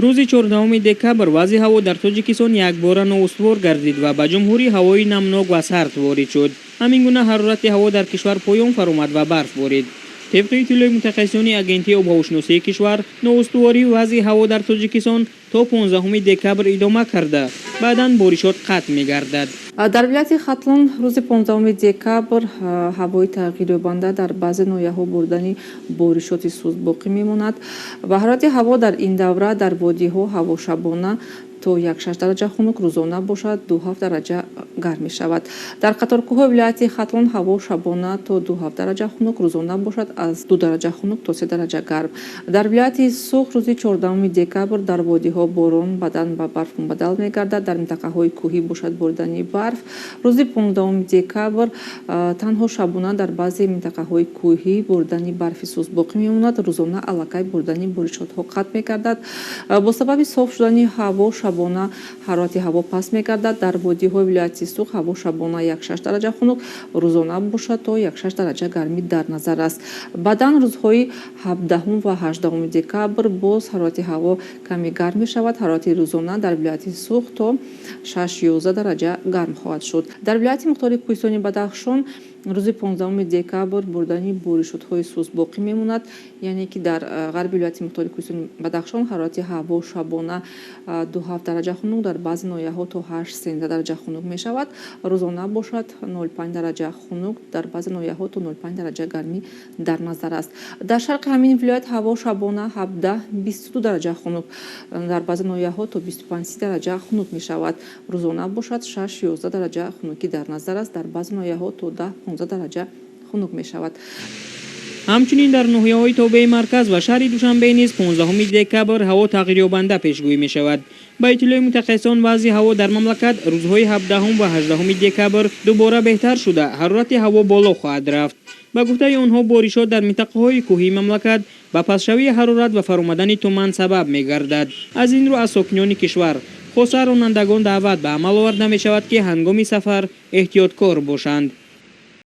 Рӯзи 14 декабр вазъи ҳаво дар Тоҷикистон якбора ноустувор гардид ва ба ҷумҳурӣ ҳавои намнок ва сард ворид шуд. Ҳамин гуна ҳарорати ҳаво дар кишвар поён фаромад ва барф борид. Тибқи иттилои мутахассисони Агентии обҳавошиносии кишвар, ноустувории вазъи ҳаво дар Тоҷикистон то 15 декабр идома карда, баъдан боришот қатъ мегардад. Дар вилояти Хатлон рӯзи 15 декабр ҳавои тағйирёбанда, дар баъзе ноҳияҳо боридани боришоти суст боқӣ мемонад ва ҳарорати ҳаво дар ин давра дар водиҳо ҳаво шабона то 1,6 дараҷа хунук, рӯзона бошад, 2,7 дараҷа гарм мешавад. Дар қаторкӯҳҳои вилояти Хатлон ҳаво шабона то 2,7 дараҷа хунук, рӯзона бошад, аз 2 дараҷа хунук то 3 дараҷа гарм. Дар вилояти Суғд рӯзи 14 декабр дар водиҳо борон баъдан ба барф мубаддал мегардад, дар минтақаҳои кӯҳӣ бошад, боридани барф. Рӯзи 15 декабр танҳо шабона дар баъзе минтақаҳои кӯҳӣ боридани барфи суст боқӣ мемонад, рӯзона аллакай боридани боришотҳо қатъ мегардад. Бо сабаби соф шудани ҳаво шабона ҳарорати ҳаво паст мегардад. Дар водиҳои вилояти Суғд ҳаво шабона 1,6 дараҷа хунук, рӯзона бошад, то 1,6 дараҷа гармӣ дар назар аст. Баъдан рӯзҳои 17 ва 18 декабр боз ҳарорати ҳаво каме гарм мешавад. Ҳарорати рӯзона дар вилояти Суғд то 6-11 дараҷа гарм хоҳад шуд. Дар вилояти мухтори кӯҳистони Бадахшон рӯзи 15 декабр боридани боришотҳои суст боқӣ мемонад, яъне ки дар ғарби вилояти мухтори кӯҳистони Бадахшон ҳарорати ҳаво шабона 2,7 дараҷа хунук, дар баъзе ноҳияҳо то 8-13 дараҷа хунук мешавад, рӯзона бошад, 0,5 дараҷа хунук, дар баъзе ноҳияҳо то 0,5 дараҷа гармӣ дар назар аст. Дар шарқи ҳамин вилоят ҳаво шабона 17-22 дараҷа хунук, дар баъзе ноҳияҳо то 25-30 дараҷа хунук мешавад, рӯзона бошад, 6-11 дараҷа хунукӣ дар назар аст, дар баъзе ноҳияҳо то 10-15 дараҷа хунук мешавад. Ҳамчунин дар ноҳияҳои тобеи марказ ва шаҳри Душанбе низ 15 декабр ҳаво тағйирёбанда пешгӯӣ мешавад. Ба иттилои мутахассисон, вазъи ҳаво дар мамлакат рӯзҳои 17 ва 18 декабр дубора беҳтар шуда, ҳарорати ҳаво боло хоҳад рафт. Ба гуфтаи онҳо, боришот дар минтақаҳои кӯҳии мамлакат ба пастшавии ҳарорат ва фаромадани туман сабаб мегардад. Аз ин рӯ аз сокинони кишвар, хоса ронандагон, даъват ба амал оварда мешавад, ки ҳангоми сафар эҳтиёткор бошанд.